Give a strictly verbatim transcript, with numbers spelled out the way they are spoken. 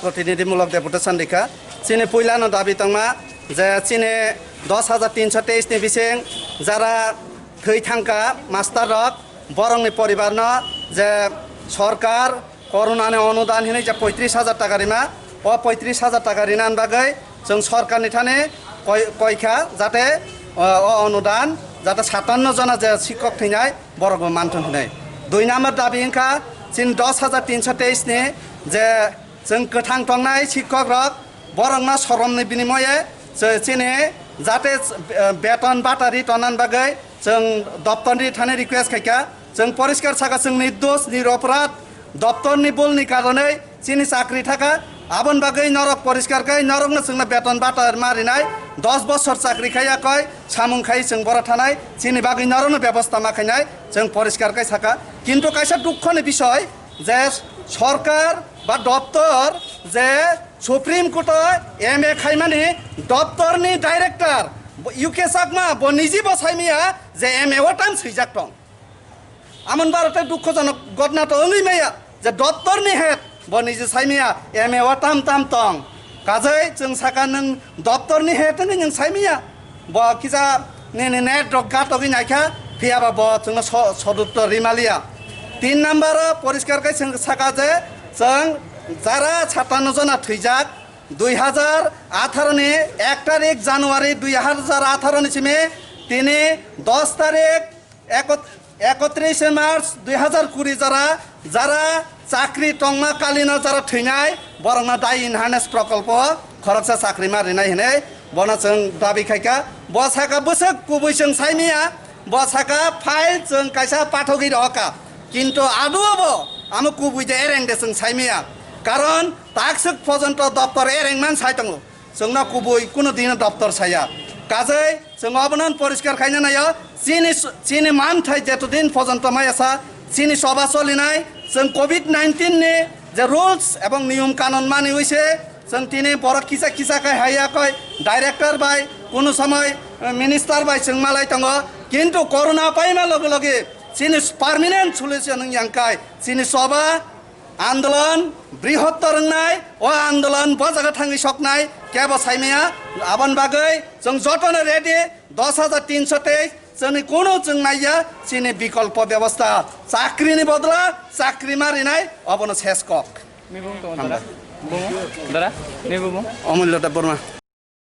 Protinidhimulok deputation rikha. Chini puilano dabi tongma je chini dos hajar tinso teis ni bising jara thwi thangkha master rok, borokni poribarno je sorkar Corona ni onudan hinwi je poitris hajar taka rima, o poitris hajar taka rinani bagwi chwng sorkarni thani koi-, koikha jate, o, o onudan jate satanno jona je sikhok thwinai borokbo manthun hinwi. Dui number dabi wngkha chini dos hajar tinso teis ni je chwng kwthang tongnai sikhok rok, borokno soromni binimoye chwng chini jate, eh, beton bata ri tonani bagwi chwng doptorni thani request khaikha. Chwng poriskar saka chwng nirdos niroprad doptorni bulni karonwi chini chakri thaka. Aboni bagwi norok poriskar khai norokno chwngno beton bata ma rinai, dos bosor chakri khaiya koi samung khai chwng boro thanai, chini bagwi norokno bebosta ma khainai chwng poriskar khai saka. Kintu kaisa dukhoni bisoy je sorkar ba doptor je Supreme Court o M A khaimani doptorni director bo U K Chakma bo niji bo saimaya je M A o tam swijak tong. Amon baro tei dukhojonok gotna to wngwi maya je doptorni head bo niji saimaya M A o tam tam tong. Kajai chwng saka nwng doptorni head wngwi nwng saimaya. Bo kisa nini net rok gatogwi naikha, phiyaba bo chwngno so-, soduttor rimaliya. Tin number o poriskar khe chwng saka je chwng jara satano jona thwijak, dui hajar atharo ni ek tarik January dui hajar atharo ni simi tini dos tarik ekot-, ekotris March dui hajar kuri jora jara chakri tongma kalino jara thwinai borokno dai enhanced prokolpo khoroksa chakri ma rinai hinwi bono chwng dabi khaikha. Bo saka bwswk kubui chwng saimaya, bo saka file chwng kaisa pathogwi rohorkha, kintu aduo bo amo kubui de ereng de chwng saimaya, karon takswk pojonto doptor ereng man sai tongo. Chwngno kubui kuno dino doptor saya. Kajai chwng obono poriskar khaina naio. Chini, chini manthai jetodin pojonto maya sa, chini soba solinai, chwng covid nineteen ni je rules ebong niyom kanon maniwi se, chwng tini borok kisa kisa khai haiya koi director bai, kuno somoi, eh, minister bai chwng malai tongo. Kintu corona paima loge loge chini permanent solution wng yang kai, chini soba andolon brihottor wngnai, o andolon bo jaga thangwi soknai, kebo saimaya. Aboni bagwi chwng jotono ready, dos hajar tinso tei chwngni kuno chwng naiya, chini bikolpo bebosta, chakrini bodla chakri ma rinai, obono ses kok. Ni bung tong dara? Bung? Dara? Ni bung? Omullo Debbarma.